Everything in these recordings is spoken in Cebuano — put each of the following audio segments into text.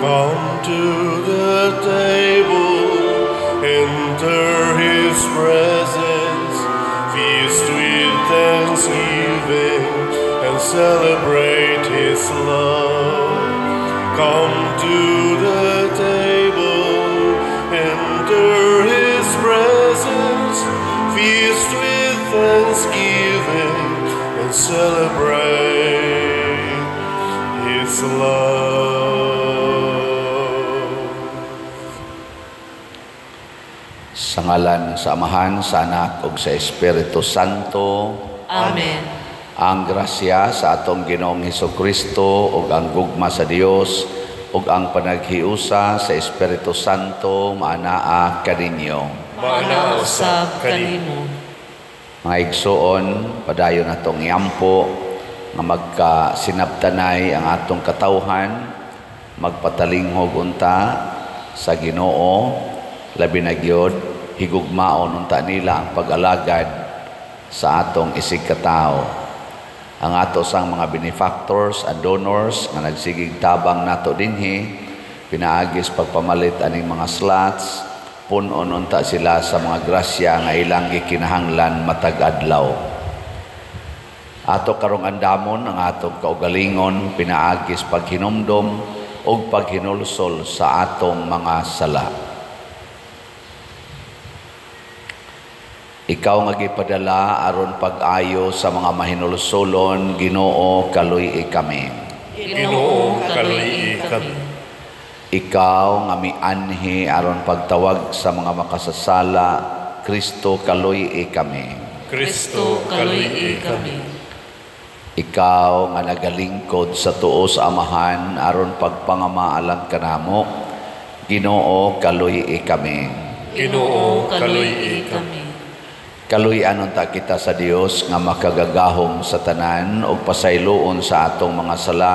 Come to the table, enter his presence, feast with thanksgiving, and celebrate his love. Come to the table, enter his presence, feast with thanksgiving, and celebrate his love. Sa ngalan sa Amahan, sa Anak ug sa Espiritu Santo. Amen. Ang grasya sa atong Ginoong Hesukristo ug ang gugma sa Dios ug ang panaghiusa sa Espiritu Santo maanaa kaninyo. Maanaa usab kanimo. Mga igsoon, padayon natong iampo nga magkasinabtanay ang atong katawhan, magpatalinghog unta sa Ginoo, labi na gyud higugmaon unta nila ang pag-alagad sa atong isig katawo. Ang ato sang mga benefactors and donors nga nagsigig tabang nato dinhi, pinaagis pagpamalit aning mga slots, punon unta sila sa mga grasya nga ilang gikinahanglan matag adlaw. Ato karong andamon ang atong kaugalingon pinaagis paghinumdom ug paghinulsol sa atong mga sala. Ikaw nga gipadala aron pag-ayo sa mga mahinulsolon, Ginoo, kaluy-i kami. Ginoo, kaluy-i kami. Ikaw nga mianhi aron pagtawag sa mga makasasala, Kristo, kaluy-i kami. Kristo, kaluy-i kami. Ikaw nga nagalingkod sa tuo sa Amahan aron pagpangamaalang kanamo, Ginoo, kaluy-i kami. Ginoo, kaluy-i kami. Kaluy-an unta kita sa Dios nga makagagahom sa tanan ug pasayloon sa atong mga sala.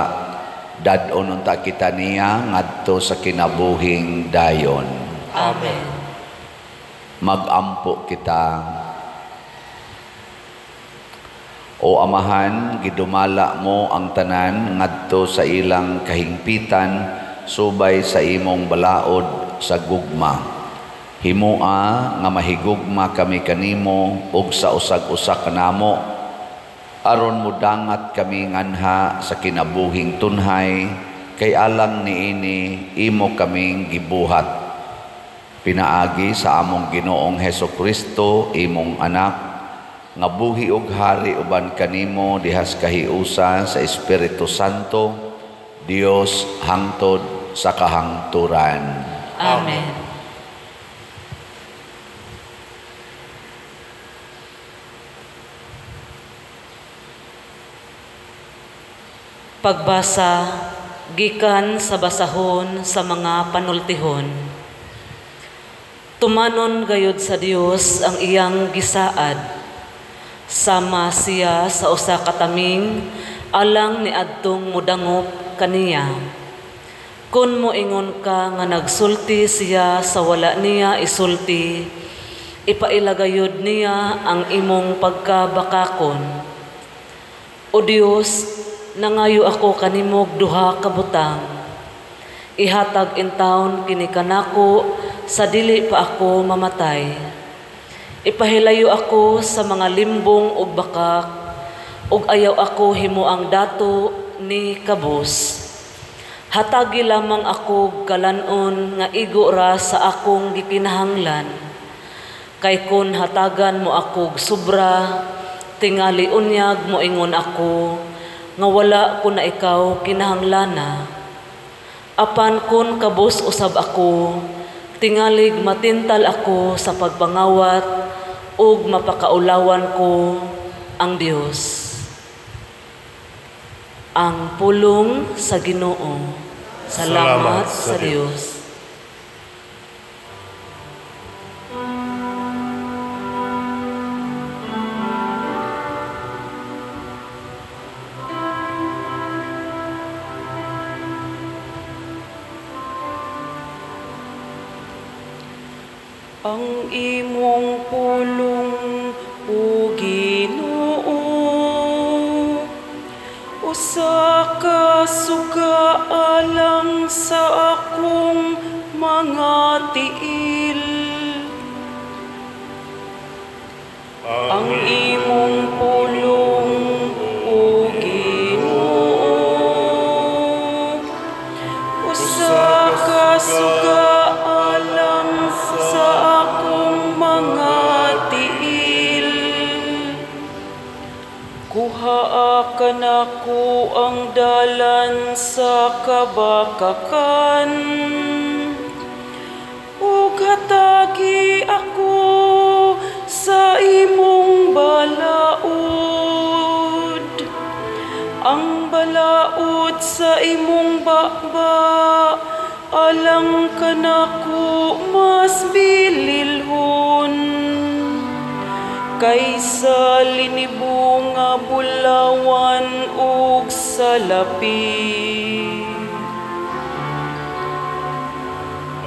Dad-on unta kita niya ngadto sa kinabuhing dayon. Amen. Magampo kita. O Amahan, gidumala mo ang tanan ngadto sa ilang kahingpitan subay sa imong balaod sa gugma. Himua nga mahigugma kami kanimo ug sa usag-usa kanamo, aron mudangat kami nganha sa kinabuhing tunhay, kay alang niini imo kaming gibuhat. Pinaagi sa among Ginoong Hesukristo, imong anak, nga buhi ug hari uban kanimo dihas kahiusa sa Espiritu Santo, Dios hangtod sa kahangturan. Amen. Pagbasa gikan sa basahon sa mga panultihon. Tumanon gayud sa Dios ang iyang gisaad. Sama siya sa usa ka taming alang niadtong mudangop kaniya. Kun moingon ka nga nagsulti siya sa wala niya isulti, ipailagayod niya ang imong pagkabakakon. O Dios, nangayo ako kanimog duha ka butang. Ihatag intawon kini kanako sa dili pa ako mamatay. Ipahilayo ako sa mga limbong ug bakak, ug ayaw ako himuang dato ni kabus. Hatagi lamang ako kalan-on nga igo ra sa akong gikinahanglan. Kay kun hatagan mo ako sobra, tingali unyag moingon ako nga wala ko na ikaw kinahanglana. Apan kun kabus usab ako, tingalig matintal ako sa pagpangawat ug mapakaulawan ko ang Dios. Ang pulong sa Ginoo. Salamat sa Dios. Ang imong pulong, o Ginoo, usa ka suga alang sa akong mga tiil. Ang imong pulong, O Ginoo, usa ka suga alang sa akong mga tiil. Kuhaa kanako ang dalan sa kabakakan, ug hatagi ako sa imong balaod. Ang balaod sa imong baba alang kanako mas bililhon kaysa linibo nga bulawan ug salapi.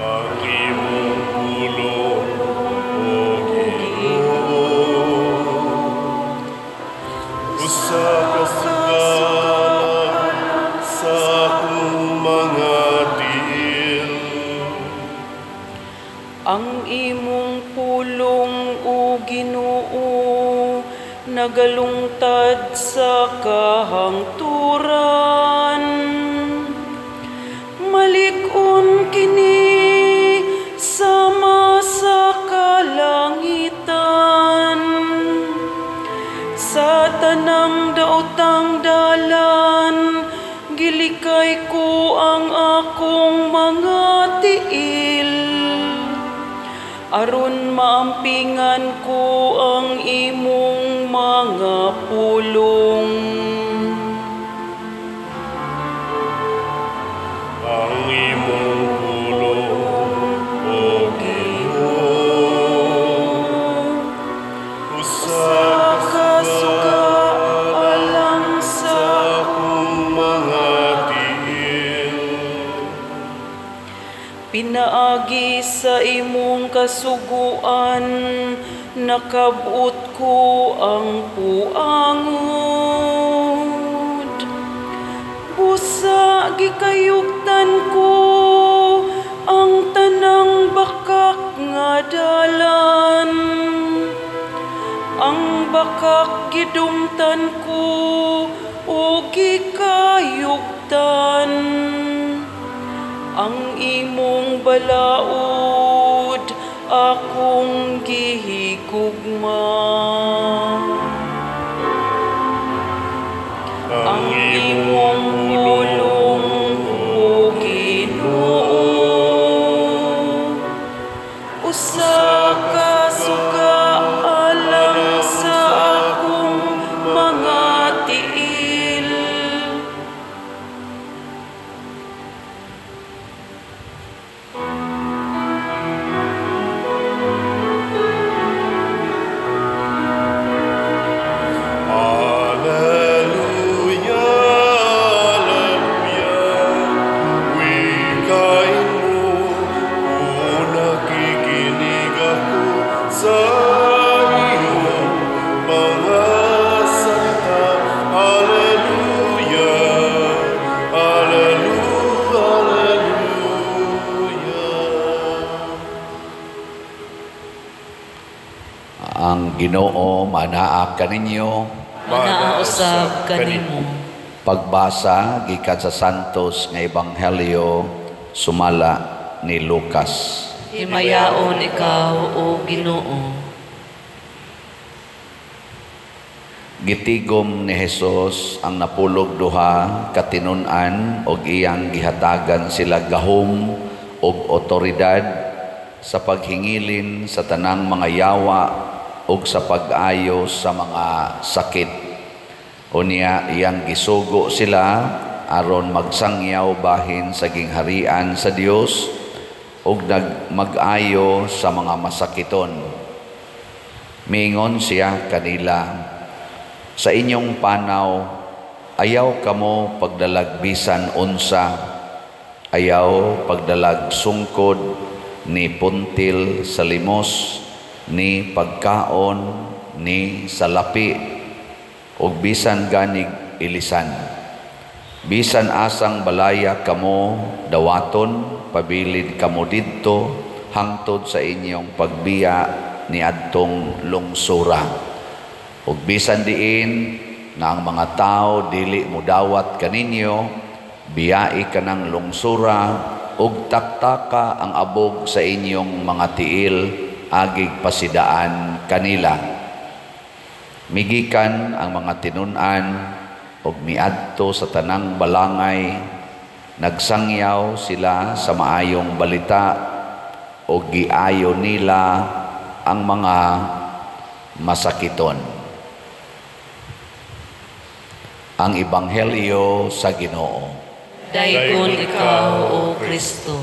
Ang imong pulong, O Ginoo, usa ka suga sa akong mga tiil. Ang imong pulong, O Ginoo, nagalungtad sa kahangturan. Malig-on kini sama sa kalangitan. Sa tanang daotang dalan, gilikay ko ang akong mga tiil, aron maampingan ko ang imong mga pulong. Ang imong pulong, O Ginoo, usa ka suga alang sa akong mga tiil. Pinaagi sa imong kasuguan, nakabot ko ang puangod. Busa gikayugtan ko ang tanang bakak nga dalan. Ang bakak gidumtan ko o gikayugtan. Ang imong balaod akong gihigugma. Ang imong pulong, O Ginoo, usa ka suga alang sa akong mga tiil. Alleluia, alleluia, wikain mo, o nakikinig ako sa iyong mga salita. Alleluia, alleluia, alleluia. Ang Ginoo manaa kaninyo. Manaa usab kanimo. Pagbasa gikan sa Santos nga Ebanghelyo sumala ni Lucas. Himayaon ikaw, O Ginoo. Gitigom ni Hesus ang napulog duha katinun-an og iyang gihatagan sila gahom og otoridad sa paghingilin sa tanang mga yawa og sa pag-ayo sa mga sakit. Unya iyang gisugo sila aron magsangyaw bahin sa gingharian sa Dios ug mag-ayo sa mga masakiton. Mingon siya kanila, sa inyong panaw, ayaw kamo pagdalag bisan unsa, ayaw pagdalag sungkod ni puntil sa limos, ni pagkaon, ni salapi, ug bisan ganig ilisan. Bisan asang balaya kamo dawaton, pabilin kamo didto hangtod sa inyong pagbiya niadtong lungsura. Ug bisan diin nga ang mga tao dili mudawat kaninyo, biyai kanang lungsura ug taktaka ang abog sa inyong mga tiil agig pasidaan kanila. Migikan ang mga tinun-an ug miadto sa tanang balangay, nagsangyaw sila sa maayong balita ug giayo nila ang mga masakiton. Ang Ebanghelyo sa Ginoo. Daygon ikaw, O Kristo.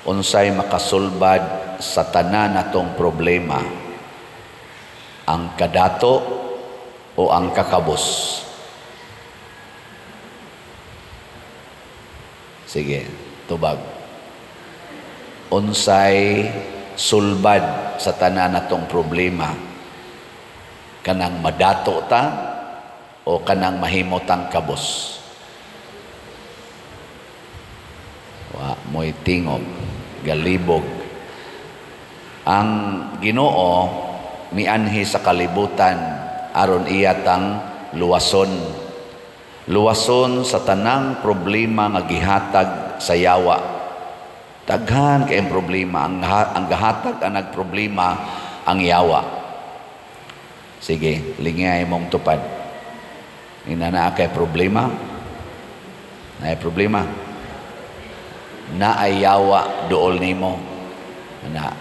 Unsay makasulbad sa tanan natong problema, ang kadato o ang kakabos? Sige, tubag. Unsay sulbad sa tanan natong problema, kanang madato ta o kanang mahimotang kabos? Wa mo'y tingog, galibog. Ang Ginoo mianhi sa kalibutan aron iya tang luwason. Luwason sa tanang problema nga gihatag sa yawa. Daghan kay problema, ang gahatag ang nagproblema ang yawa. Sige, lingay mong tupad. Ina naa kay problema? Naay problema? Naay yawa duol nimo. Na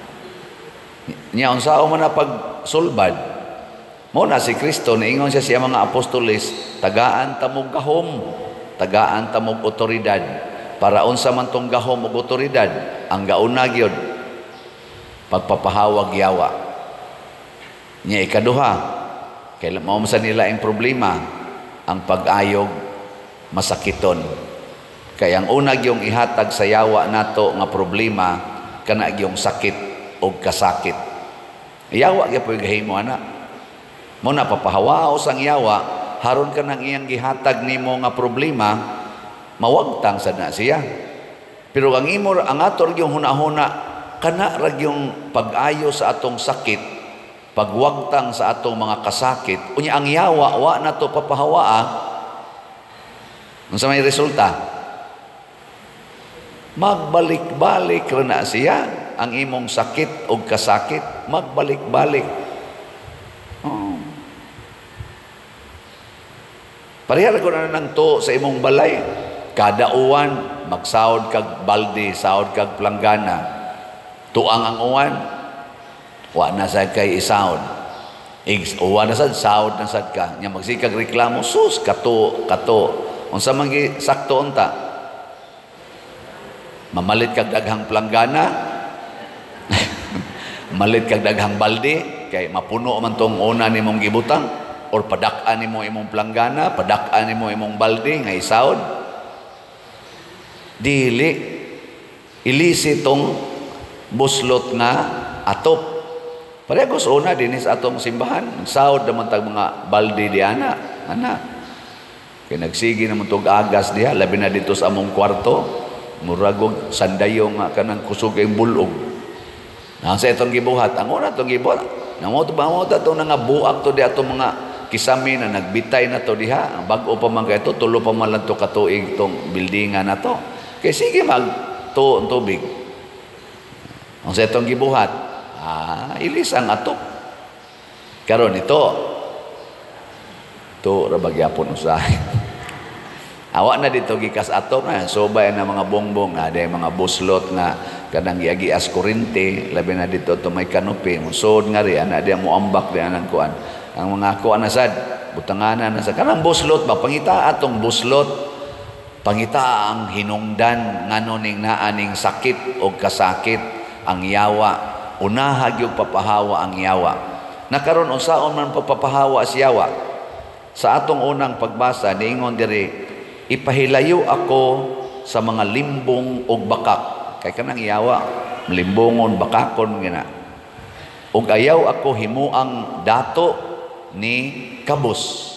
nya unsaon man na pagsulbad? Mo na si Kristo niingon siya sa mga apostoles, tagaan tamog gahom, tagaan tamog otoridad. Para unsa man tong gahom ug otoridad, ang gauna gyud pagpapahawag yawa. Nya ikaduha, kay mao man sa nila ang problema, ang pag-ayog masakiton. Kay ang una gyung ihatag sa yawa nato nga problema kana gyung sakit og kasakit. Yawa gyud gahimo ana. Mo na papahawaos ang yawa, haron ka nang iyang gihatag nimo nga problema, mawagtang sad na siya. Pero ang imo ang ato gyung hunahuna kana ra gyung pag-ayo sa atong sakit, pagwagtang sa atong mga kasakit. Unya ang yawa wa na to papahawaa. Unsa may resulta? Magbalik-balik ra na siya ang imong sakit og kasakit, magbalik-balik. Oh. Pareha ko na nang to sa imong balay. Kada uwan, magsaod kag balde, saod kag planggana. Tuang ang uwan, wa na sad kay isaod. Uwan na sad, saod na sad ka. Nya magsikag reklamo, sus, kato, kato. Unsa man gi sakto unta? Mamalit kag daghang planggana, malit kag daghang balde, kay mapuno man tong una nimong gibutang, or padak-an nimo imong planggana, padak-an nimo imong balde nga isaod. Dili ilisi tong buslot nga atop. Parehas una dinhi sa atong simbahan, saod naman tag mga balde di ana, ana. Kay nagsige naman tog agas diha, labi na dito sa among kwarto, murag og sandayo nga kanang kusog kay bulog. Na sa itong gibuhat, ang una itong gibuhat, namoto ba mo ta nga buak to di atong mga kisame na nagbitay na to diha, bag-o pa man kay to, tulo pa man lang to katuig tong buildingan na to. Kay sige mag to ang tubig. Ang sa itong gibuhat, ilis ang atop. Karon ito, to ra bagyapon usahay. Awa na dito gikas atop na subay na mga bongbong na day mga buslot nga kanang giagias kurente, labi na dito to may kanupi musod nga ri ana di mo ambak di anang kuan. Ang mga kuan na sad butanganan na sa kanang buslot ba, pangita atong buslot, pangita ang hinungdan ngano ning naa ning sakit og kasakit ang yawa. Unaha gyud papahawa ang yawa. Nakaron unsaon man pagpapahawa si yawa? Sa atong unang pagbasa niingon diri, ipahilayo ako sa mga limbong og bakak. Kay kanang yawa, limbongon, bakakon gina. Ug ayaw ako himuang dato ni kabus.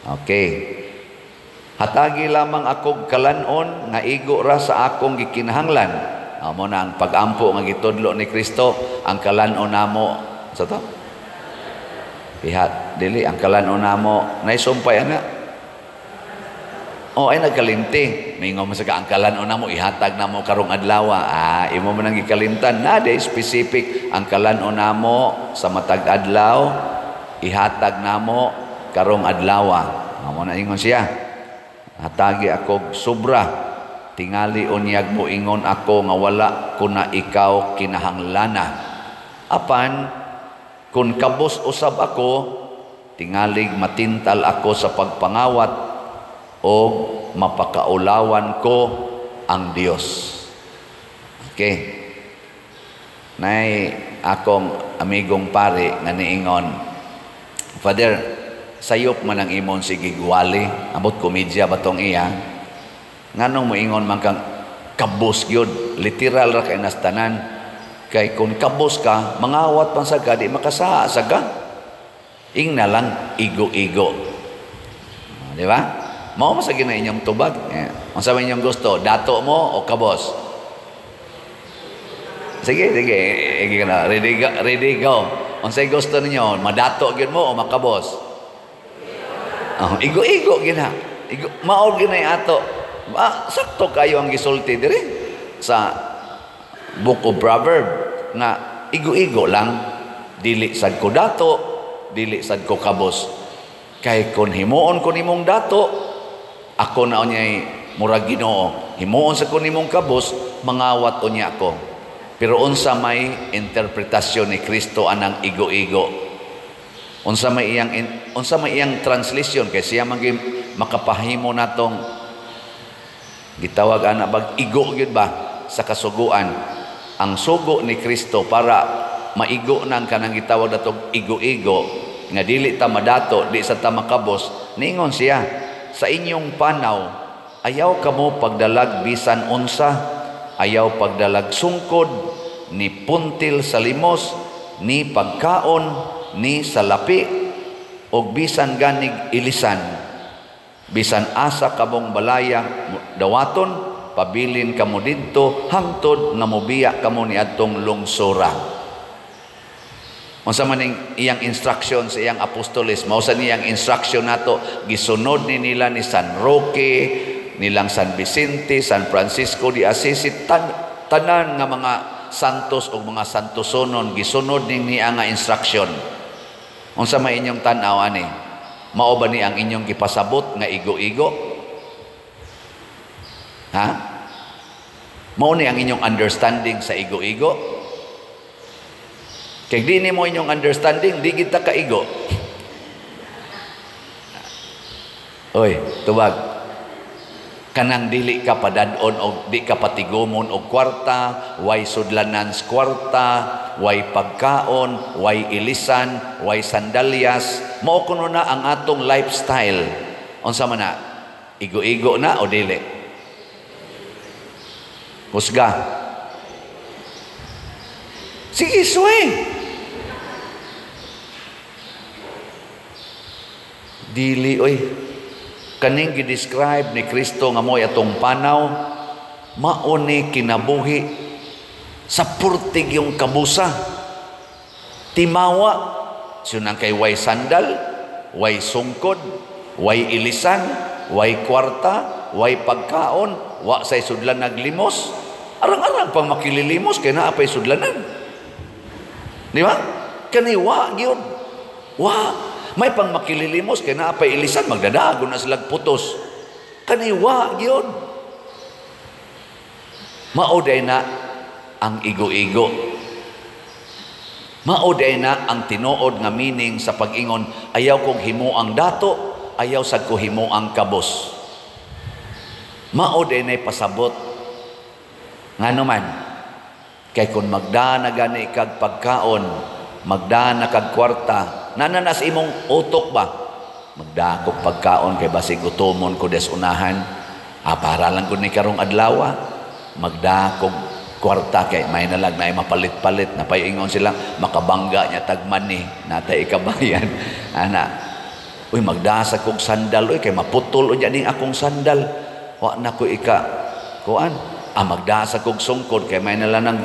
Okay. Hatagi lamang ako kalanon nga igo ra sa akong gikinahanglan. Amo na ang pagampo nga gitudlo ni Kristo, ang kalanon namo sa to. Ihat dili ang kalanon namo naisumpay ana. Oh, ay nagkalimti. Mingon mo sa ka ang kalanon namo ihatag namo karong adlaw. Ah, imo man ang gikalimtan na di specific ang kalanon namo sa matag adlaw ihatag namo karong adlaw. Amo na ingon siya. Hatagi ako sobra, tingali unyag moingon ako nga wala ko na ikaw kinahanglana. Apan kun kabos usab ako, tingalig matintal ako sa pagpangawat o mapakaulawan ko ang Dios. Okay. Nay akong amigong pare nga niingon, Father, sayop man ang imon sige gwali, abot komedya ba tong iya? Nganong moingon man kang kabos gyud, literal ra kay nastanan. Kay kung kabos ka, mangawat man sa ka, di makasaa sa ka. Ingna lang igo-igo. Di ba? Mao man sa gina inyong tubag. Unsa man inyong gusto, dato mo o kabos? Sige, sige, sige na. Ready go, ready go. Unsay gusto ninyo, madato gyud mo o makabos? Oh, igo-igo gina. Igo, mao gyud na ato. Ah, sakto kayo ang gisulti diri sa Book of Proverb nga igo-igo lang, dili sad ko dato, dili sad ko kabos. Kay kun himuon ko nimong dato, ako na unyay murag Ginoo. Himuon sa ko nimong kabos, mangawat unya ako. Pero unsa may interpretasyon ni Kristo anang igo-igo? Unsa may iyang translation kay siya man makapahimo natong gitawag ana bag igo gyud ba sa kasuguan. Ang sugo ni Kristo para maigo nang kanang gitawag natong igo-igo nga dili ta madato, di sa ta makabos, niingon siya, sa inyong panaw ayaw kamo pagdalag bisan unsa, ayaw pagdalag sungkod, ni puntil sa limos, ni pagkaon, ni salapi, og bisan ganig ilisan. Bisan asa kamong balaya dawaton, pabilin kamo didto hangtod nga mobiya kamo niadtong lungsura. Unsa man ning iyang instruction sa iyang apostoles, mao sa niyang instruction nato, gisunod ni nila ni San Roque, nilang San Vicente, San Francisco de Assisi, tanan nga mga santos o mga santosonon, gisunod ni niya nga instruction. Unsa may inyong tan-aw ani? Mao ba ni ang inyong gipasabot nga igo-igo? Ha? Mao ni ang inyong understanding sa igo-igo? Kay di nimo inyong understanding, di kita kaigo. Oy, tubag. Kanang dili ka padadon og di ka patigumon og kwarta, way sudlanan sa kwarta, way pagkaon, way ilisan, way sandalyas, mao kuno na ang atong lifestyle. Unsa man na? Igo-igo na o dili? Husga. Sige, suwe. Dili, oy. Kaning gi-describe ni Kristo nga mo'y atong panaw, mao ni kinabuhi sa purtig yung kabusa. Timawa, sunang kay way sandal, way sungkod, way ilisan, way kwarta, way pagkaon, wa say sudlan naglimos. Arang-arang pang makililimos kay naa pay sudlanan. Di ba? Kani wa gyud. Wa. May pang makililimos kay naa pay ilisan, magdadago na silag putos. Kani wa gyud. Mao day na ang igo-igo. Mao day na ang tinuod nga meaning sa pag-ingon, ayaw kong himuang dato, ayaw sad ko himuang kabos. Mao day na pasabot. Ngano man, kay kun magdana gani kag pagkaon, magdana kag kwarta, nananas imong utok ba? Magdakog pagkaon kay basig gutomon ko des unahan. Ah, para lang gud ni karong adlaw. Magdakog Kwarta kay may nalag na mapalit-palit na paingon sila makabangga niya tagmani natay ikabayan ana. Uy, magdasa kog sandal, uy, kay maputol unya ning akong sandal, wa na ko ika kuan. Ah, magdasa kog sungkod kay may nala nang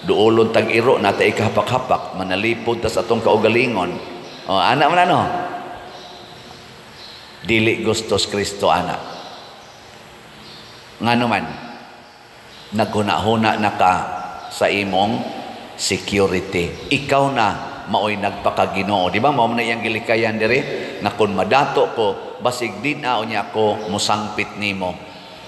duolon tag iro natay ikahapak-hapak manalipod tas atong kaugalingon. O ana man ano, dili gustos Kristo ana. Ngano man naghuna-huna na ka sa imong security. Ikaw na maoy nagpakaginoo. Di ba mao man na iyang gilikayan diri nga kun madato ko basig din na unya ko musangpit nimo.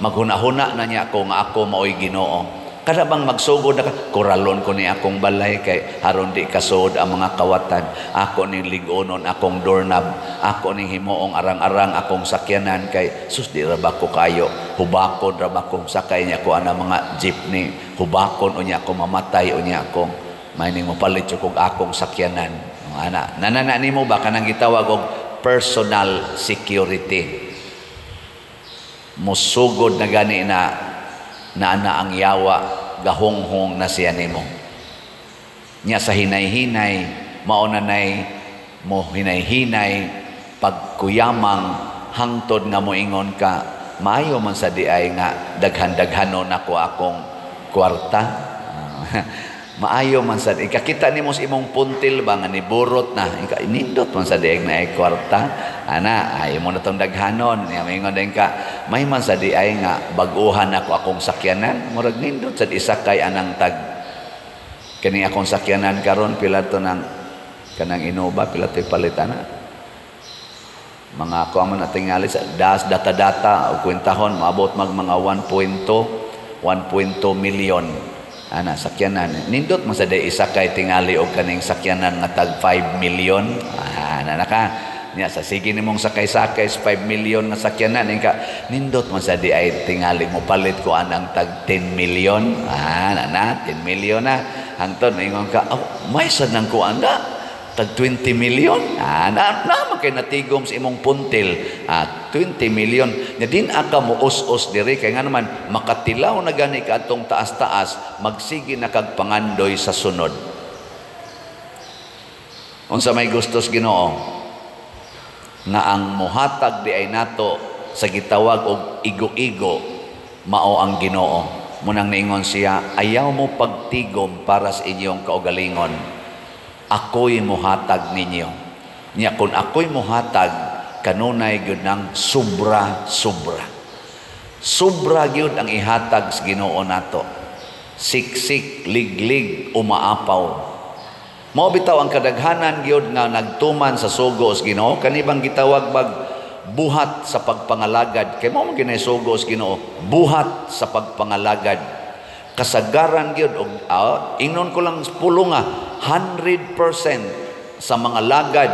Maghuna-huna na niya ako nga ako maoy Ginoo. Kada bang magsugod na ka, kuralon ko ni akong balay kay haron di kasod ang mga kawatan. Ako ning ligonon akong doorknob, ako ning himuong arang-arang akong sakyanan kay sus di ra ba ko kayo, hubakon ra ba kong sakay niya ko ana mga jeepney, hubakon unya ko mamatay unya ko may ning mopalit jud kog akong sakyanan. Ana, nanana nimo ba kanang gitawag og personal security? Musugod na gani na na ang yawa gahonghong na siya nimo. Nya sa hinay-hinay mao na nay mo hinay-hinay pagkuyamang hangtod nga moingon ka maayo man sa diay nga daghan-daghanon ako akong kwarta. Maayo man sa ikakita nimo sa imong puntil ba nga niburot na ika nindot man sa diay na ay kwarta ana ay mo na tong daghanon. Nya moingon din ka may man sa diay nga bag-uhan ako akong sakyanan, murag nindot sad isakay anang tag kani akong sakyanan karon pila to nang kanang Innova pila to palit ana mga kuha man tingali sa das data-data o kwentahon maabot mag mga 1.2 million ana sakyanan. Nindot man sa day isakay tingali og kaning sakyanan nga tag 5 million ana na ka niya sa sige nimong sakay-sakay sa 5 million nga sakyanan ka nindot man sa di ay tingali mo palit ko anang tag 10 million ana na 10 million na hangtod maingon ka oh, may sad nang kuan na tag 20 million na na man kay natigom sa imong puntil 20 million nya din aka mo us-us diri kay nga naman makatilaw na gani ka atong taas-taas magsige na kag pangandoy sa sunod. Unsa may gustos Ginoo nga ang mohatag di ay nato sa gitawag og igo-igo mao ang Ginoo. Munang niingon siya, ayaw mo pagtigom para sa inyong kaugalingon, ako'y mohatag ninyo. Nya kun ako'y mohatag kanunay gyud nang sobra-sobra. Sobra gyud ang ihatag sa Ginoo nato. Siksik, liglig, umaapaw. Mao bitaw ang kadaghanan gyud nga nagtuman sa sugo sa Ginoo kani bang gitawag bag buhat sa pagpangalagad. Kay mao man ginay sugo sa Ginoo, buhat sa pagpangalagad. Kasagaran gyud og ingnon ko lang pulo nga 100% sa mga lagad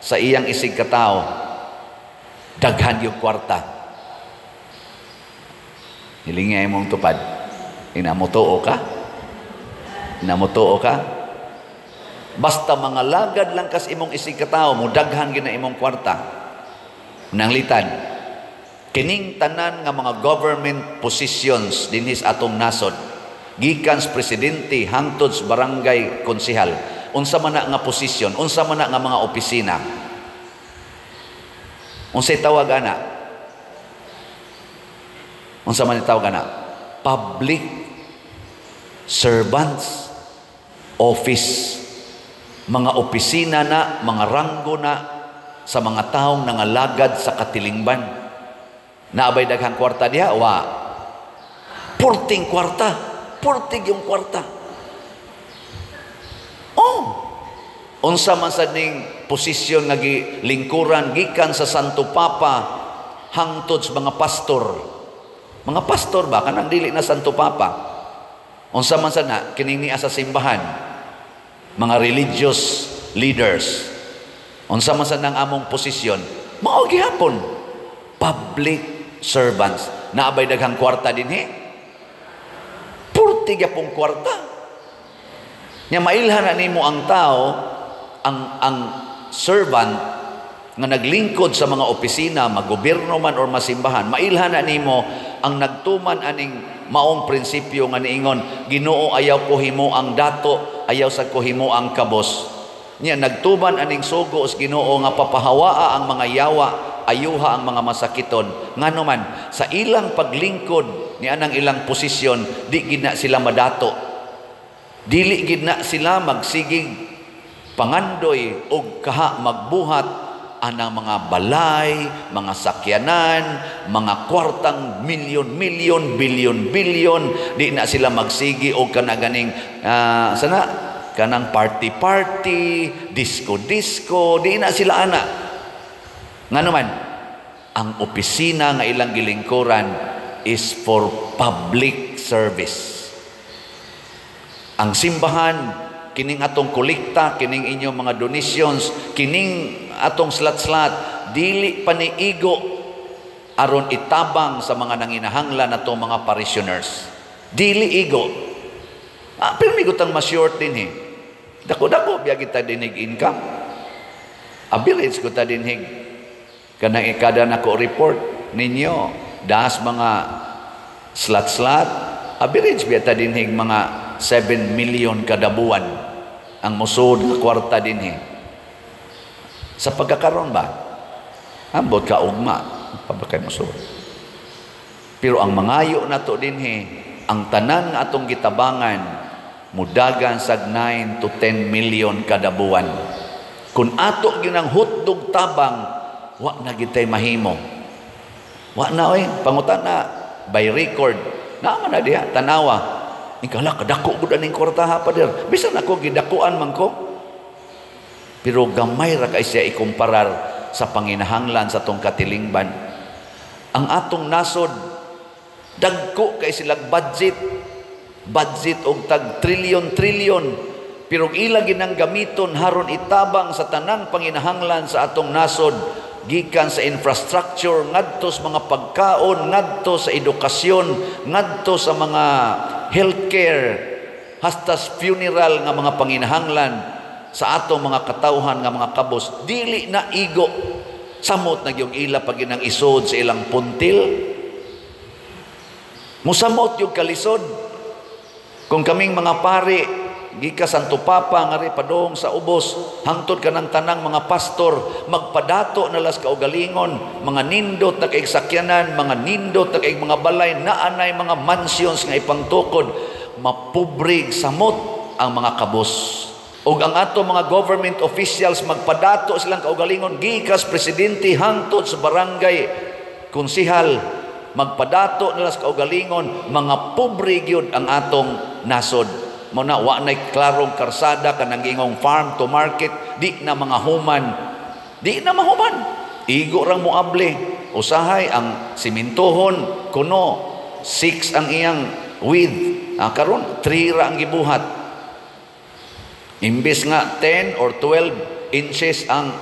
sa iyang isig katao daghan yung kwarta. Hilingi imong tupad. Inamutuo ka? Inamutuo ka? Basta mga lagad lang kas imong isig katao mo daghan gyud na imong kwarta. Nanglitan kining tanan nga mga government positions dinhi sa atong nasod gikan sa presidente hangtod sa barangay konsehal, unsa man na nga posisyon, unsa man na nga mga opisina, unsay tawag ana, unsa man tawag ana, public servants office, mga opisina na, mga ranggo na sa mga taong nangalagad sa katilingban. Naabay daghang kwarta diha? Wa. Purting kwarta. Purting yung kwarta. Oh. Unsa man sad ning posisyon nga gilingkuran gikan sa Santo Papa hangtod sa mga pastor. Mga pastor ba kanang dili na Santo Papa? Unsa man sad na kining niya sa simbahan? Mga religious leaders. Unsa man sad nang among posisyon? Mao gihapon public servants. Naabay daghang kwarta dinhi? Purti gyapong kwarta. Nya mailhan na nimo ang tao, ang servant nga naglingkod sa mga opisina, magobyerno man or masimbahan, mailhan na nimo Ang nagtuman aning maong prinsipyo nga niingon, "Ginoo, ayaw ko himo ang dato, ayaw sa ko himo ang kabos." Nya nagtuman aning sugo sa Ginoo nga papahawaa ang mga yawa, ayuha ang mga masakiton. Ngano man sa ilang paglingkod ni anang ilang posisyon, di gid na sila madato. Dili gid na sila magsigig pangandoy og kaha magbuhat anang mga balay, mga sakyanan, mga kwartang milyon-milyon, bilyon-bilyon, di na sila magsigi og kana ganing sana kanang party-party, disco-disco, di na sila ana. Ngano man, ang opisina nga ilang gilingkuran is for public service. Ang simbahan, kining atong kolekta, kining inyong mga donations, kining atong slat-slat, dili pa ni igo aron itabang sa mga nanginahanglan natong mga parishioners. Dili igo. Pero may gutang ma-short din eh. Dako-dako, biya kita dinig income. Average ko ta dinhig. Kanang ikada na ko report ninyo, das mga slat-slat, average biya ta dinhig mga 7 million kada buwan ang musod nga kwarta dinhi. Sa pagkakaroon ba? Ambot ka ugma, pabakay musod. Pero ang mangayo nato dinhi, ang tanan nga atong gitabangan, mudagan sag 9 to 10 million kada buwan. Kung ato ginang hotdog tabang, wa na gitay mahimo. Wa na oy, pangutan na by record. Naa man na diha, tanawa. Ikala kadako gud aning kwarta ha, pader. Bisan ako gidakuan man ko. Pero gamay ra kay siya ikumparar sa panginahanglan sa atong katilingban. Ang atong nasod dagko kay silag budget. Budget og tag trilyon-trilyon, pero ila ginang gamiton haron itabang sa tanang panginahanglan sa atong nasod, gikan sa infrastructure ngadto sa mga pagkaon, ngadto sa edukasyon, ngadto sa mga healthcare, hasta funeral nga mga panginahanglan sa atong mga katawhan nga mga kabos, dili na igo. Samot na gyud ila pag ginang isod sa ilang puntil. Musamot yung kalisod kung kaming mga pari gika Santo Papa ngari padong sa ubos hangtod kanang tanang mga pastor magpadato na las kaugalingon, mga nindot na kay sakyanan, mga nindot na kay mga balay, naanay mga mansions nga ipangtukod, mapubrig samot ang mga kabos. Ug ang ato mga government officials magpadato silang kaugalingon, gikas presidente hangtod sa barangay konsihal, magpadato nila sa kaugalingon, mga pobre gyud ang atong nasod. Mo na wa nay klarong karsada, kanang giingong farm to market, di na mga human, di na mahuman, igo rang moable. Usahay ang simintohon kuno 6 ang iyang width, karon 3 ra ang gibuhat. Imbes nga 10 or 12 inches ang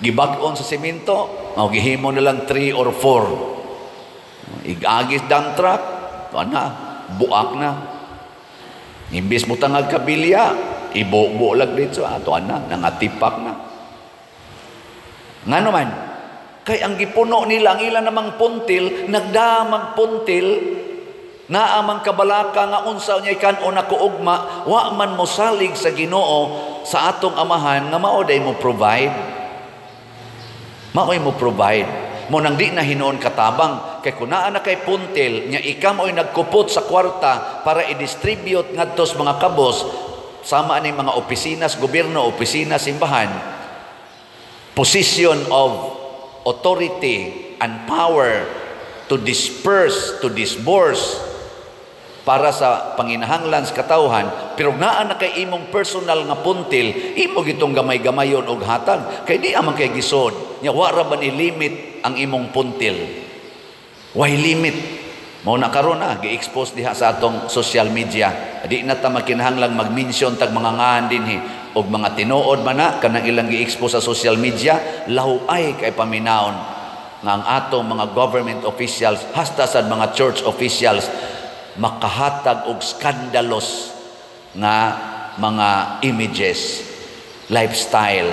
gibag-on sa simento, mao gihimo na lang 3 or 4. Igagis dump truck, ana, buak na. Imbes mo tangag kabilya, ibubo lag dito, ato ana, nangatipak na. Ngano man, kay ang gipuno nila, ang ila namang puntil, nagdamag puntil, naa mang kabalaka nga unsa niya kan-on ako ugma, wa man mosalig sa Ginoo sa atong amahan nga mao day mo provide. Maoy mo provide. Mo nang di na hinuon katabang kay kun naa na kay puntil nya ikaw mo'y nagkupot sa kwarta para i-distribute ngadto sa mga kabos, sama ani mga opisina sa gobyerno, opisina simbahan, position of authority and power to disperse, to disburse para sa panginahanglan sa katawhan, pero naa na kay imong personal nga puntil, imo gitong gamay-gamayon og hatag kay di amang kay gisod nya wa ra ba ni limit ang imong puntil? Why limit? Mao na karon na gi-expose diha sa atong social media. Di na ta makinahanglang mag-mention tag mga ngan dinhi og mga tinuod man na kanang ilang gi-expose sa social media, lahuay kay paminawon nga ang atong mga government officials hasta sa mga church officials makahatag og skandalos nga mga images, lifestyle.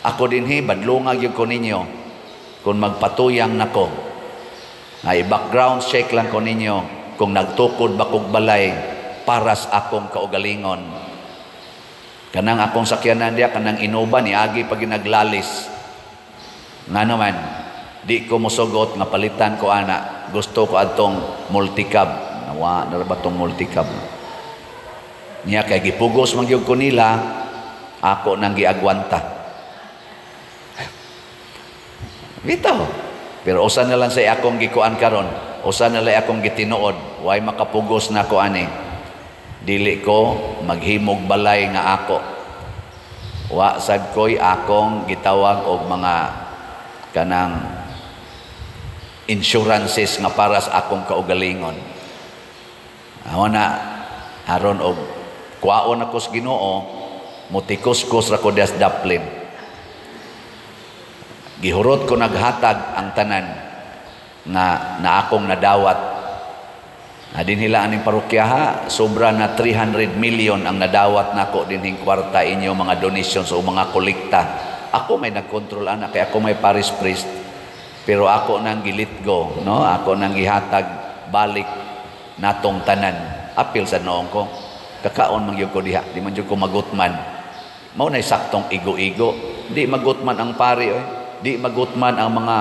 Ako dinhi badlunga gyud ko ninyo kung magpatuyang nako. Ay, background check lang ko ninyo kung nagtukod ba kog balay para sa akong kaugalingon. Kanang akong sakyanan diya, kanang Innova, niagi pag naglalis. Nga naman, di ko mosugot nga palitan ko ana. Gusto ko adtong multicab. Nawa, na ba tong multicab? Niya kay gipugos man gyud ko nila, ako nang giagwanta. Bitaw. Pero usa na lang sa akong gikuan karon, usa na lang akong gitinuod, way makapugos na ko ani. Dili ko maghimog balay nga ako. Wa sad ko'y akong gitawag og mga kanang insurances nga para sa akong kaugalingon. Awa na aron og kuwaon ako sa Ginoo, mutikos-kos ra ko dias daplin. Gihurot ko naghatag ang tanan nga na akong nadawat. Na dinhila aning parokya ha, sobra na 300 million ang nadawat nako dinhing kwarta inyo mga donations o mga kolekta. Ako may nagkontrol ana kay ako may parish priest. Pero ako nang gilitgo, no? Ako nang gihatag balik natong tanan. Apil sa noong ko. Kakaon man gyud ko diha, di man gyud ko magutman. Mao nay saktong igo-igo. Di magutman ang pari oy. Di magutman ang mga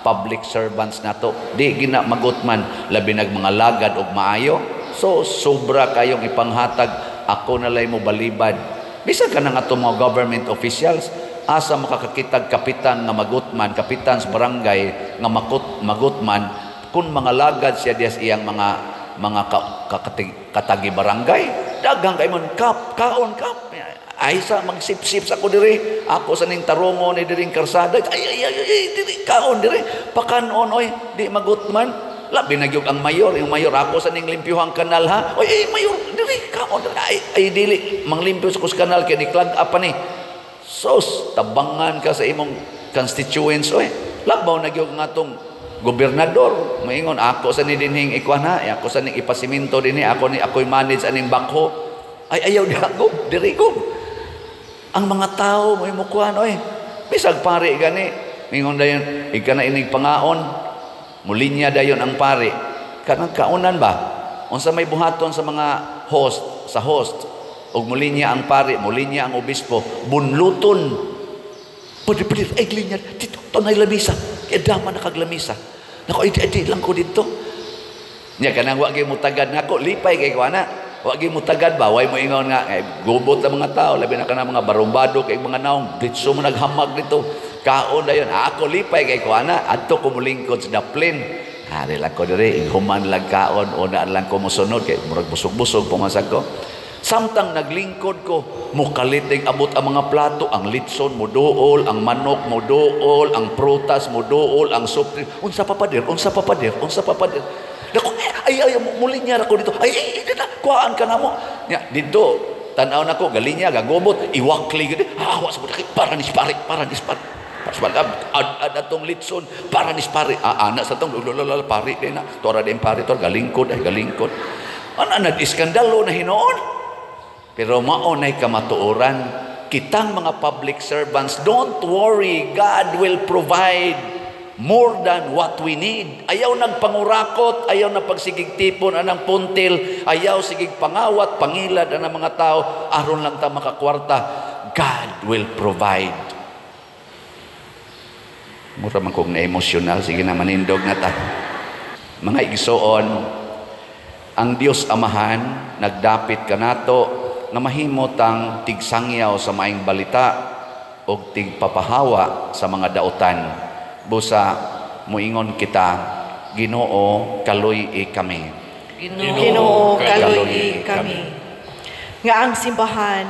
public servants nato. Di gina magutman labi nag mga lagad og maayo. So sobra kayong ipanghatag, ako na lay mo balibad. Bisan ka na nga itong mga government officials, asa makakakitag kapitan nga magutman, kapitan sa barangay nga magutman kun mga lagad siya dias iyang mga katagi barangay. Daghang kay man kap kaon kap. Ay sa magsipsip sa ako diri, ako sa ning tarongo ni diring karsada. Ay ay ay, ay diri kaon diri, pakanon oy, di magutman. Labi na gyud ang mayor, yung mayor ako sa ning limpyuhang kanal ha. Oy ay mayor diri kaon diri. Ay, ay dili manglimpyo sa kus kanal kay ni clog up ni. Sos tabangan ka sa imong constituents oy. Labaw na gyud nga atong gobernador moingon ako sa ni dinhing ikuan ha, ako sa ning ipasiminto dinhi, ako ni ako'y manage aning bakho. Ay ayaw diha go, diri go. Ang mga tao mo'y mukuan oy. Bisag pari gani, mingon dayon ika na inig pangaon, mulinya dayon ang pari. Kanang kaunan ba? Unsa may buhaton sa mga host, sa host og mulinya ang pari, mulinya ang obispo, bunluton. Pwede, ay linya, dito, tunay lamisa. Kaya dama na kaglamisa. Nako, ay, di lang ko dito. Nya, kanang wag mo tagad nako, lipay kay ko ana. Wag mo tagad ba, way mo ingon nga, ay, gubot ang mga tao, labi na ka na mga barumbado, kay mga naong, ditso mo naghamag dito. Kaon na yun, ako lipay kay ko ana, adto ko mulingkod sa daplin. Hari lang ko diri, human lang kaon, una lang ko mosunod, kay murag busog-busog, pumasag ko. Samtang naglingkod ko, mukaliting abot ang mga plato, ang litson muduol, ang manok muduol, ang prutas muduol, ang soft drink. Unsa pa pader, unsa pa pader, unsa pa pader. Nako, ay ay mulinya ra ko dito. Ay, ay, ay kuhaan ka na mo. Nya, dito, tan-aw nako, galinya, gagubot, iwakli gid. Ah, wa sa para ni pare, para ni pare. Ad atong litson, para ni pare. Ah, ana sa tong lululala pare din na. Tora din pare, tor galingkod ay galingkod. Ana nag-iskandalo na hinuon. Pero maunay kamatuoran, kitang mga public servants, don't worry, God will provide more than what we need. Ayaw nagpangurakot, ayaw na pagsigig tipon anang puntil, ayaw sigig pangawat, pangilad anang mga tao, aron lang ta makakwarta. God will provide. Mura man kong na-emosyonal, sige na manindog na ta. Mga igsoon, ang Dios Amahan, nagdapit kanato, nga mahimot ang tigsangyaw sa maayong balita o tigpapahawa sa mga dautan. Busa muingon kita, Ginoo, kaluy-i kami. Ginoo, kaluy-i kami. Nga ang simbahan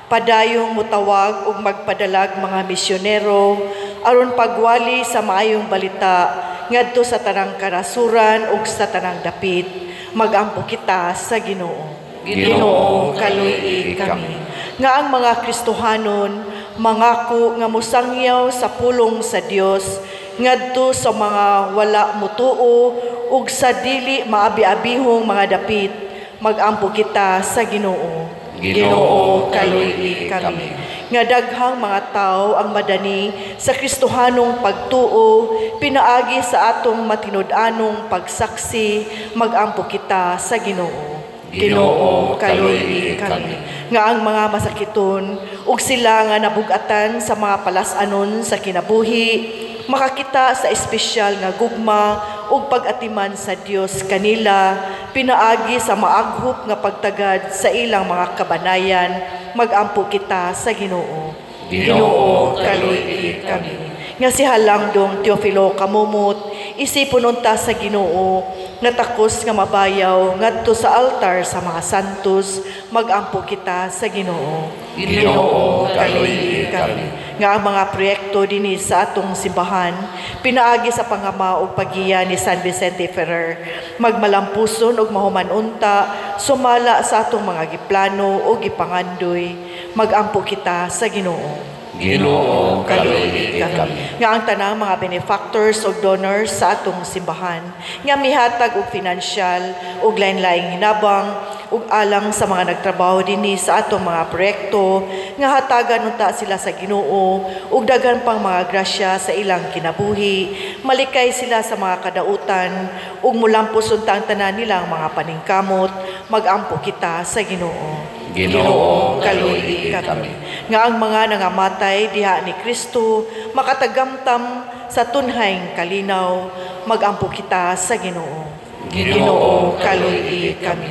padayong mutawag ug magpadalag mga misyonero aron pagwali sa maayong balita ngadto sa tanang karasuran ug sa tanang dapit. Magampo kita sa Ginoo. Ginoo, kaluy-i kami. Nga ang mga Kristohanon mangako nga mosangyaw sa pulong sa Dios ngadto sa mga wala mutuo ug sa dili maabi-abihong mga dapit. Magampo kita sa Ginoo. Ginoo, kaluy-i kami. Nga daghang mga tao ang madani sa Kristohanong pagtuo, pinaagi sa atong matinud-anong pagsaksi, magampo kita sa Ginoo. Ginoo, kaluy-i kami. Nga ang mga masakiton ug sila nga nabugatan sa mga palas-anon sa kinabuhi, makakita sa espesyal nga gugma ug pag-atiman sa Dios kanila, pinaagi sa maaghop nga pagtagad sa ilang mga kabanayan, magampo kita sa Ginoo. Ginoo, kaluy-i kami. Nga si Halangdong Teofilo Kamumot, isipon unta sa Ginoo, nga takos nga mabayaw ngadto sa altar sa mga santos, magampo kita sa Ginoo. Ginoo, kaluy-i kami. Nga ang mga proyekto dinhi sa atong simbahan, pinaagi sa pangama ug paggiya ni San Vicente Ferrer, magmalampuson ug mahuman unta sumala sa atong mga giplano ug gipangandoy, magampo kita sa Ginoo. Ginoo, kaluy-i kami. Nga ang tanang mga benefactors ug donors sa atong simbahan, nga mihatag og financial ug lain-laing hinabang ug alang sa mga nagtrabaho dinhi sa atong mga proyekto, nga hatagan unta sila sa Ginoo ug daghan pang mga grasya sa ilang kinabuhi, malikay sila sa mga kadautan ug mulampos unta ang tanan nilang mga paningkamot, magampo kita sa Ginoo. Ginoo, kaluy-i kami. Nga ang mga nangamatay diha ni Kristo makatagamtam sa tunhayng kalinaw, magampo kita sa Ginoo. Ginoo, kaluy-i kami.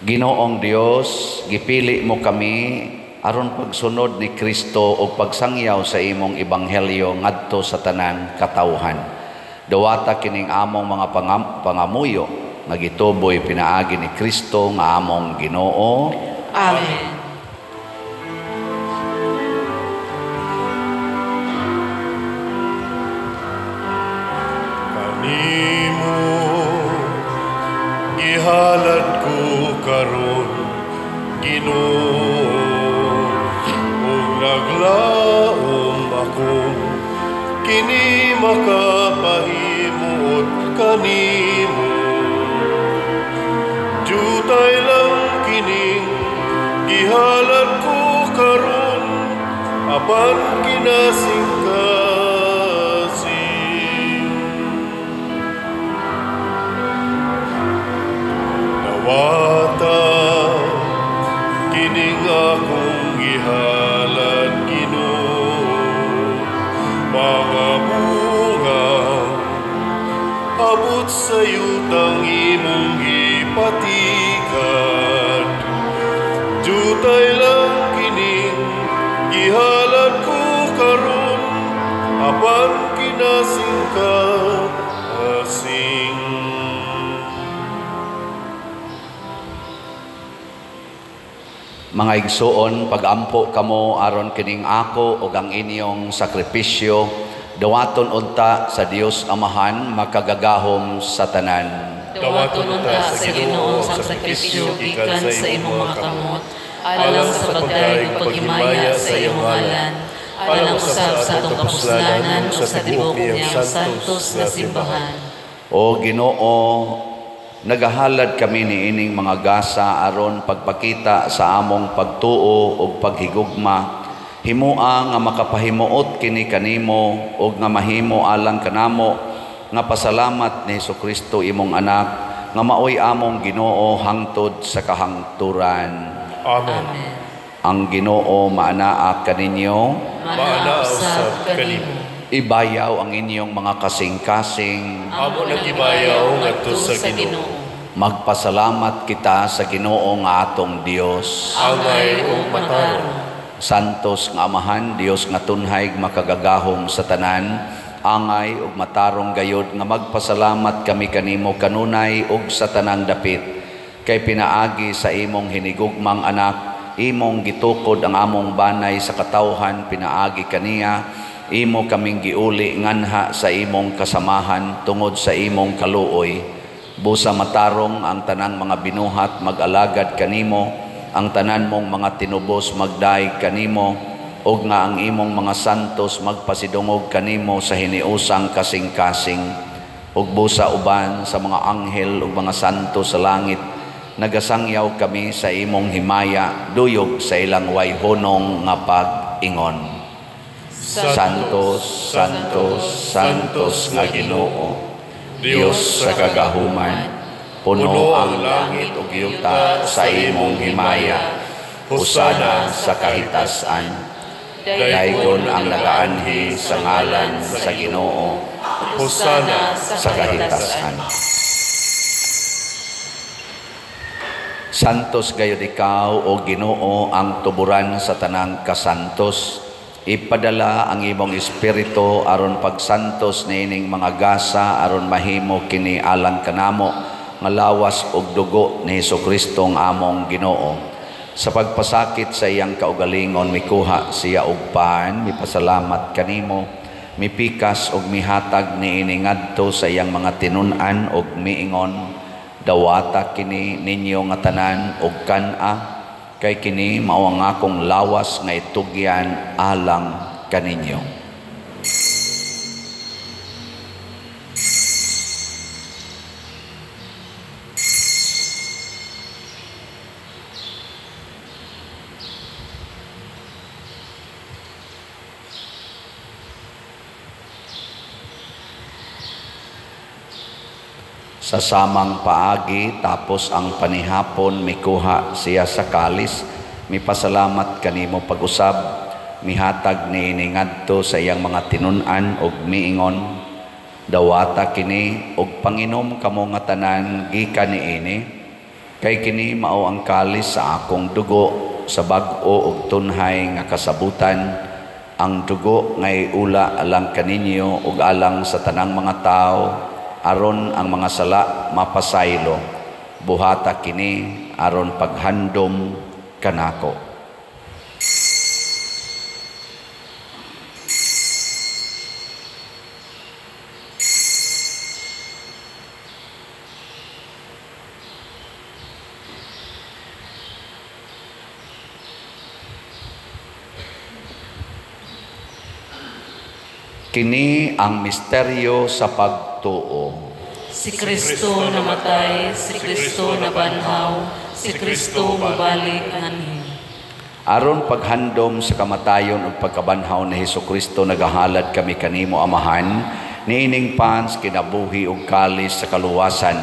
Ginoong Dios, gipili mo kami aron pagsunod ni Kristo ug pagsangyaw sa imong ebanghelyo ngadto sa tanang katawhan. Dawata kining among mga pangamuyo nga gituboy pinaagi ni Kristo nga among Ginoo. Amen. Kanimo gihalad ko karon, Ginoo, ug naglaom ako kini makapahimuot kanimo. Jutay lang kining gihalad ko karon, apan kinasingkasing. Dawata kining akong gihalad, Ginoo, mga bunga abot sa yutang imong gipatikad. Jutay lang kining gihalad ko karon, apan kinasingkasing. Mga igsuon, pagampo kamo aron kining ako ug ang inyong sakripisyo, dawaton unta sa Dios Amahan makagagahom sa tanan. Dawaton unta sa Ginoo ang sakripisyo gikan sa imong mga kamot, alang sa pagdayeg ug paghimaya sa iyong ngalan, alang usab sa atong kapuslanan ug sa tibuok niyang santos nga simbahan. O Ginoo, nagahalad kami niining mga gasa aron pagpakita sa among pagtuo ug paghigugma. Himoa nga makapahimuot kini kanimo ug nga mahimo alang kanamo nga pasalamat ni Hesukristo imong anak nga maoy among Ginoo hangtod sa kahangturan. Amen. Amen. Ang Ginoo maanaa kaninyo, Maanaa usab kanimo. Ibayaw ang inyong mga kasing-kasing. Amo nagibayaw ngadto sa Ginoo. Magpasalamat kita sa Ginoo nga atong Dios. Angay ug matarong. Santos nga Amahan, Dios nga tunhay makagagahom sa tanan, angay ug matarong gayod nga magpasalamat kami kanimo kanunay ug sa tanang dapit. Kay pinaagi sa imong hinigugmang anak, imong gitukod ang among banay sa katawhan, pinaagi kaniya, imo kaming giuli nganha sa imong kasamahan tungod sa imong kaluoy. Busa matarong ang tanang mga binuhat mag-alagad kanimo, ang tanan mong mga tinubos magdaig kanimo, ug nga ang imong mga santos magpasidungog kanimo sa hiniusang kasing-kasing. Ug busa uban sa mga anghel ug mga santo sa langit, Nagasangyaw kami sa imong himaya, duyog sa ilang wayhunong nga pag-ingon. Santos, Santos, Santos nga Ginoo, Dios sa kagahuman, puno ang langit ug yuta sa imong himaya. Hosana sa kahitasan. Daygon ang nagaanhi sa ngalan sa Ginoo. Hosana sa kahitasan. Santos gayud ikaw, o Ginoo, ang tuburan sa tanang kasantos. Ipadala ang imong espiritu aron pagsantos niining mga gasa aron mahimo kini alang kanamo nga lawas ug dugo ni Hesukristo ang among Ginoo. Sa pagpasakit sa iyang kaugalingon mikuha siya og pan, mipasalamat kanimo, mipikas ug mihatag niini ngadto sa iyang mga tinun-an ug miingon, dawata kini ninyo nga tanan ug kan-a, kay kini mao ang akong lawas nga itugyan alang kaninyo. Sa samang paagi, tapos ang panihapon, mikuha siya sa kalis, mipasalamat kanimo pag-usab, mihatag niini ngadto sa iyang mga tinun-an ug miingon, dawata kini ug panginom kamo nga tanan gikan niini, kay kini mao ang kalis sa akong dugo sa bag-o ug tunhay nga kasabutan, ang dugo nga iula alang kaninyo ug alang sa tanang mga tawo, aron ang mga sala mapasaylo. Buhata kini aron paghandom kanako. Kini ang misteryo sa pagtuo. Si Kristo namatay, si Kristo nabanhaw, si Kristo mubalik nganhi. Aron paghandom sa kamatayon ug pagkabanhaw ni Hesukristo, nagahalad kami kanimo Amahan, niining pans kinabuhi ug kalis sa kaluwasan.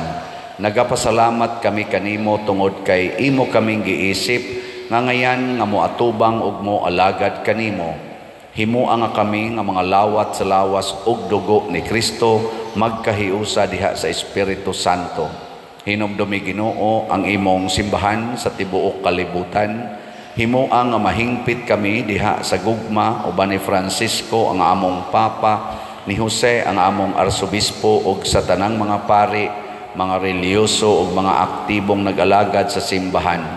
Nagapasalamat kami kanimo tungod kay imo kaming giisip nga ngayan nga moatubang ug moalagad kanimo. Himua nga kami nga mga lawat sa lawas ug dugo ni Kristo magkahiusa diha sa Espiritu Santo. Hinumdumi Ginoo ang imong simbahan sa tibuok kalibutan. Himua nga mahingpit kami diha sa gugma uban ni Francisco ang among Papa, ni Jose ang among Arsobispo ug sa tanang mga pari, mga relihiyoso ug mga aktibong nag-alagad sa simbahan.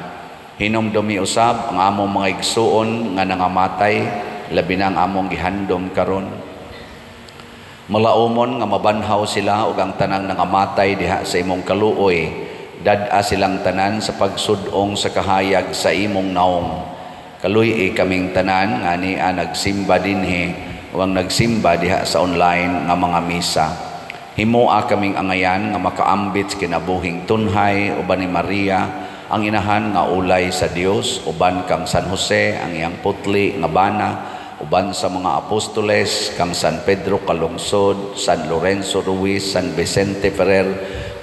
Hinumdumi usab ang among mga igsuon nga nangamatay, labi na ang among gihandom karon. Malaumon nga mabanhaw sila ug ang tanang nangamatay diha sa imong kaluoy. Dad-a silang tanan sa pagsud-ong sa kahayag sa imong naong. Kaluy-i kaming tanan nga ania nagsimba dinhi o ang nagsimba diha sa online nga mga misa. Himoa kaming angayan nga makaambit sa kinabuhing tunhay uban ni Maria ang inahan nga ulay sa Dios, uban kang San Jose ang iyang putli nga bana, uban sa mga apostoles kang San Pedro Calungsod, San Lorenzo Ruiz, San Vicente Ferrer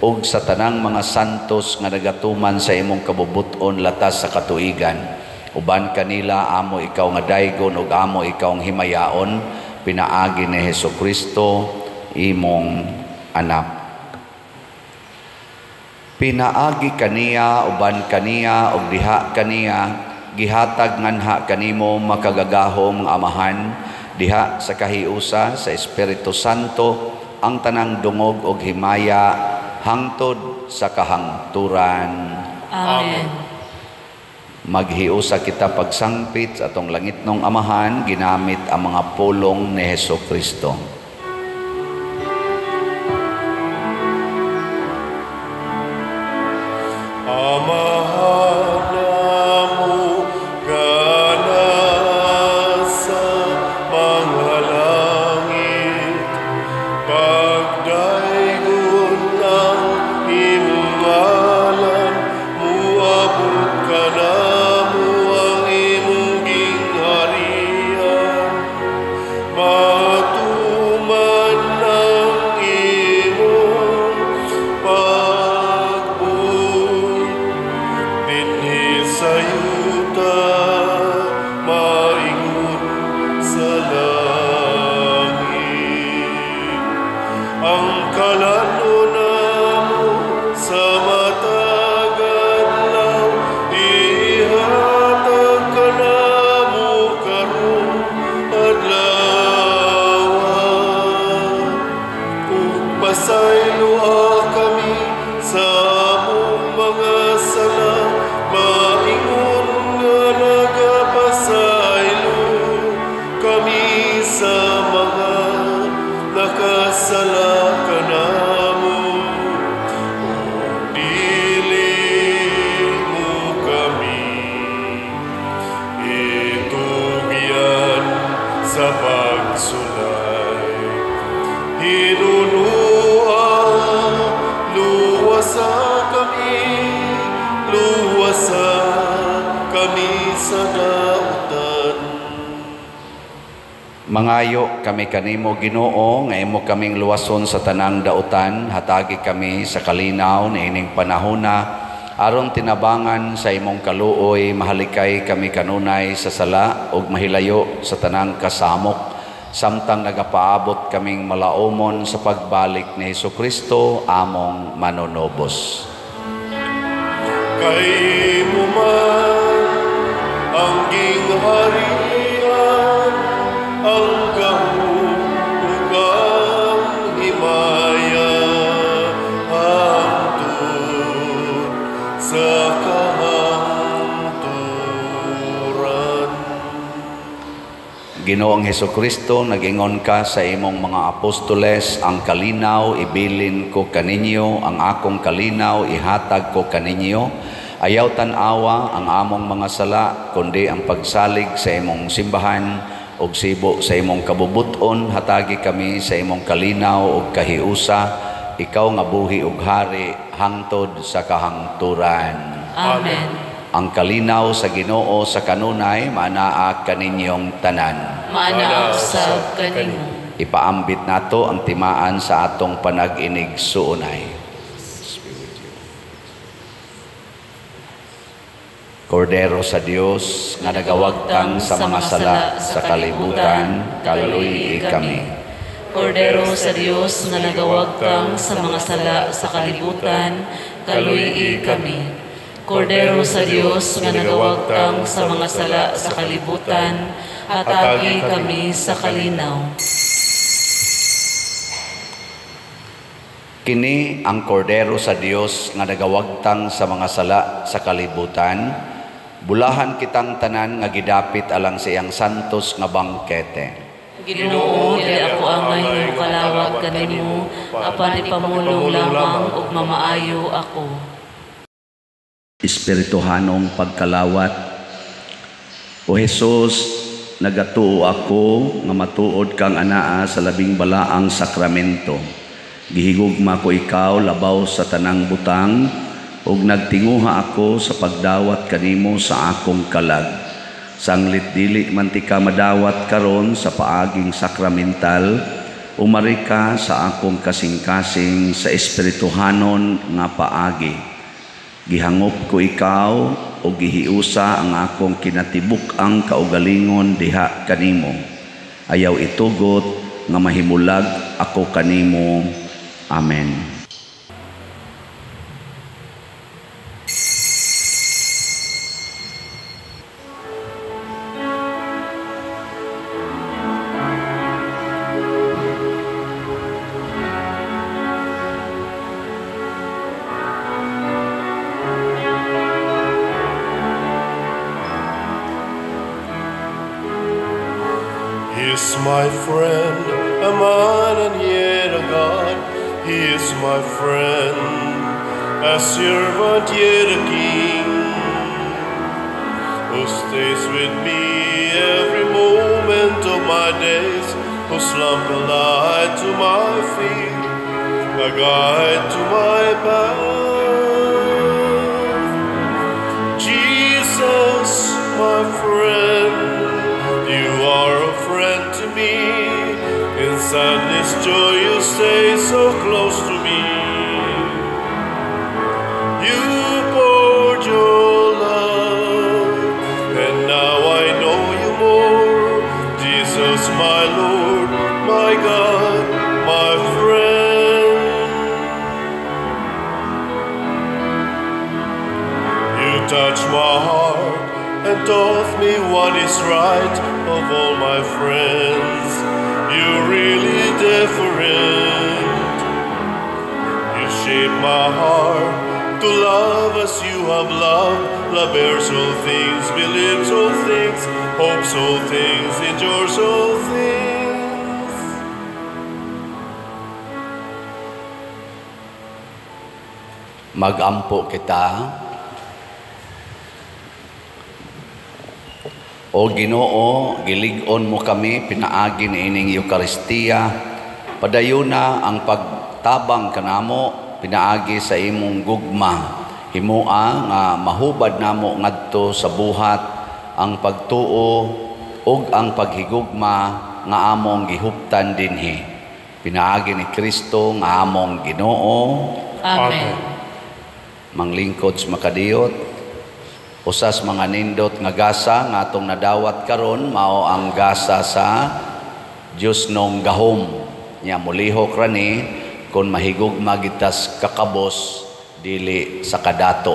ug sa tanang mga santos nga nagatuman sa imong kabubut-on latas sa katuigan. Uban kanila amo ikaw nga daygon ug amo ikaw ang himayaon, pinaagi ni Hesukristo imong anak. Pinaagi kaniya, uban kaniya ug diha kaniya, gihatag nganha kanimo makagagahom nga Amahan diha sa kahiusa sa Espiritu Santo ang tanang dungog og himaya hangtod sa kahangturan. Amen. Maghiusa kita pagsangpit sa atong langitnong Amahan ginamit ang mga pulong ni Hesukristo. Amahan namo sa mga langit, pagdaygon ang imong ngalan, Ang kalano namo sa matag adlaw, ihatag kanamo karong adlaw. Ug pasayloa kami sa among mga sala, maingon nga nagapasaylo kami sa mga nakasala kanamo. Ug dili mo kami itugyan sa pagsulay. Hinunua, luwasa kami, luwasa kami sa dautan. Mangayo kami kanimo, Ginoo, nga imo kaming luwason sa tanang dautan, hatagi kami sa kalinaw niining panahona aron tinabangan sa imong kaluoy mahalikay kami kanunay sa sala ug mahilayo sa tanang kasamok samtang nagapaabot kaming malaumon sa pagbalik ni Hesukristo among manunubos. Kay imo man ang gingharian, ang gahom ug ang himaya, hangtod sa kahangturan. Ginoong Hesukristo, nag-ingon ka sa imong mga apostoles, ang kalinaw ibilin ko kaninyo, ang akong kalinaw ihatag ko kaninyo. Ayaw tan-awa ang among mga sala, kundi ang pagsalig sa imong simbahan ug sibo sa imong kabubuton, hatagi kami sa imong kalinaw ug kahiusa, ikaw nga buhi ug hari hangtod sa kahangturan. Amen. Ang kalinaw sa Ginoo sa kanunay maanaa kaninyong tanan. Maanaa usab kanimo. Ipaambit nato ang timaan sa atong panag-inig suunay. Kordero sa Dios nga nagawagtang sa mga sala sa kalibutan, kaluoy kami. Kordero sa Dios nga nagawagtang sa mga sala sa kalibutan, kaluoy kami. Kordero sa Dios nga nagawagtang sa mga sala sa kalibutan, hatagi kami sa kalinaw. Kini ang kordero sa Dios nga nagawagtang sa mga sala sa kalibutan. Bulahan kitang tanan nga gidapit alang sa iyang santos nga bangkete. Ginoo, dili ako angay nga mokalawag kanimo, apan ipamulong lamang ug mamaayo ako. Espirituhanong pagkalawat. O Hesus, nagatuo ako nga matuod kang anaa sa labing balaang sakramento. Gihigugma ko ikaw labaw sa tanang butang, ug nagtinguha ako sa pagdawat kanimo sa akong kalag. Sanglit dili man ti ka madawat karon sa paaging sakramental, umari ka sa akong kasing-kasing sa espirituhanon nga paagi. Gihangop ko ikaw o gihiusa ang akong kinatibuk-ang kaugalingon diha kanimo. Ayaw itugot nga mahimulag ako kanimo. Amen. He is my friend, a man and yet a God. He is my friend, a servant yet a king, who stays with me every moment of my days, whose lamp a light to my feet, a guide to my path. Jesus, my friend, you are a friend to me. In sadness, joy, you stay so close to me. You poured your love, and now I know you more. Jesus, my Lord, my God, my friend. taught me what is right of all my friends. You're really different. You shape my heart to love as you have loved. Love bears all things, believes all things, hopes all things, endures all things. Magampo kita. O Ginoo, gilig-on mo kami pinaagi niining Eukaristiya. Padayuna ang pagtabang kanamo pinaagi sa imong gugma. Himua nga mahubad namo ngadto sa buhat ang pagtuo ug ang paghigugma nga among gihuptan dinhi. Pinaagi ni Kristo nga among Ginoo. Amen. Manglingkod sa makadiyot, usas mga nindot nga gasa nga atong nadawat karon mao ang gasa sa Dios nong gahom. Nya molihok ra ni kon mahigugma gitas kakabos dili sa kadato.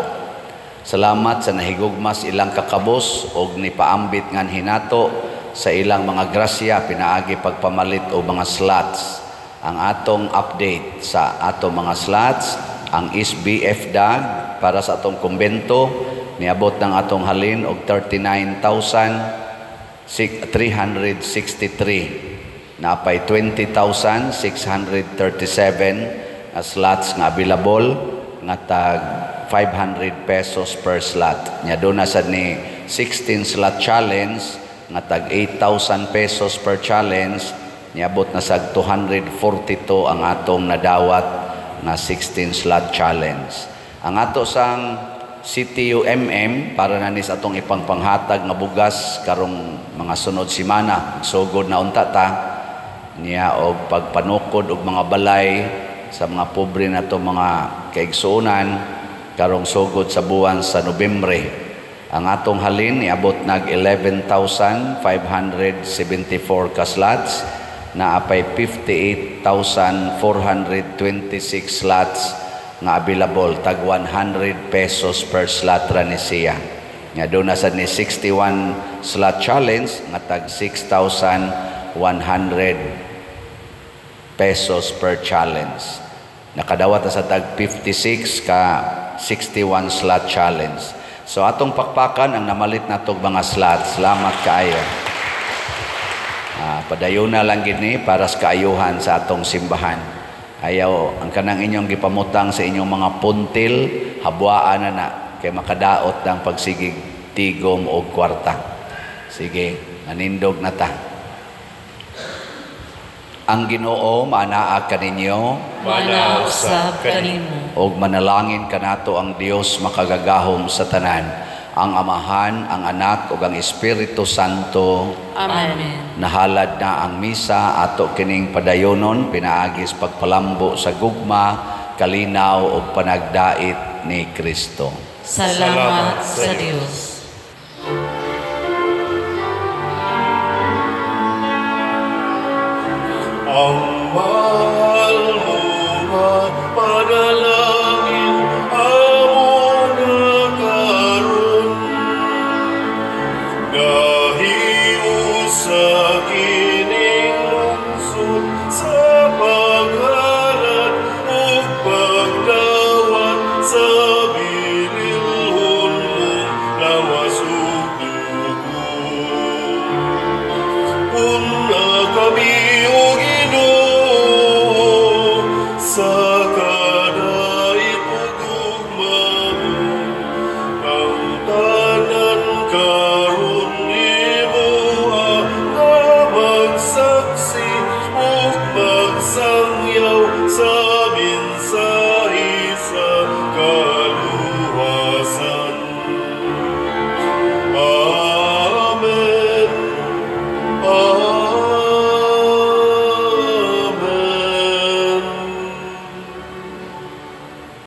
Salamat sa nahigugmas ilang kakabos og nipaambit ngan hinato sa ilang mga grasya pinaagi pagpamalit o mga slots. Ang atong update sa atong mga slots, ang SBF DAG para sa atong kumbento niabot ng atong halin og 39,363. Napay 20,637 na slots nga available nga tag 500 pesos per slot. Nya doon na sad ni 16 slot challenge nga tag 8,000 pesos per challenge, niabot na sag 242 ang atong nadawat nga 16 slot challenge. Ang ato sang CTUMM para na nis atong ipangpanghatag nga bugas karong mga sunod semana, sugod na unta ta niya og pagpanukod og mga balay sa mga pobre nato mga kaigsuonan karong sugod sa buwan sa Nobyembre. Ang atong halin niabot nag 11,574 ka slots, na apay 58,426 slots nga available, tag 100 pesos per slot ra ni siya. Nga doon na sad ni 61 slot challenge nga tag 6,100 pesos per challenge. Nakadawat na sa tag 56 ka 61 slot challenge. So atong pakpakan ang namalit natog mga slots. Salamat kaayo. Padayon na lang gid ni para sa kaayuhan sa atong simbahan. Ayaw ang kanang inyong gipamutang sa inyong mga puntil, habwaan na na kay makadaot ng pagsigig tigom og kwarta. Sige, manindog na ta. Ang Ginoo maanaa kaninyo, maanaa usab kanimo. Og manalangin kanato ang Dios makagagahom sa tanan, ang Amahan, ang Anak ug ang Espiritu Santo. Amen. Nahalad na ang misa ato kining padayonon pinaagis pagpalambo sa gugma, kalinaw ug panagdait ni Kristo. Salamat sa Dios.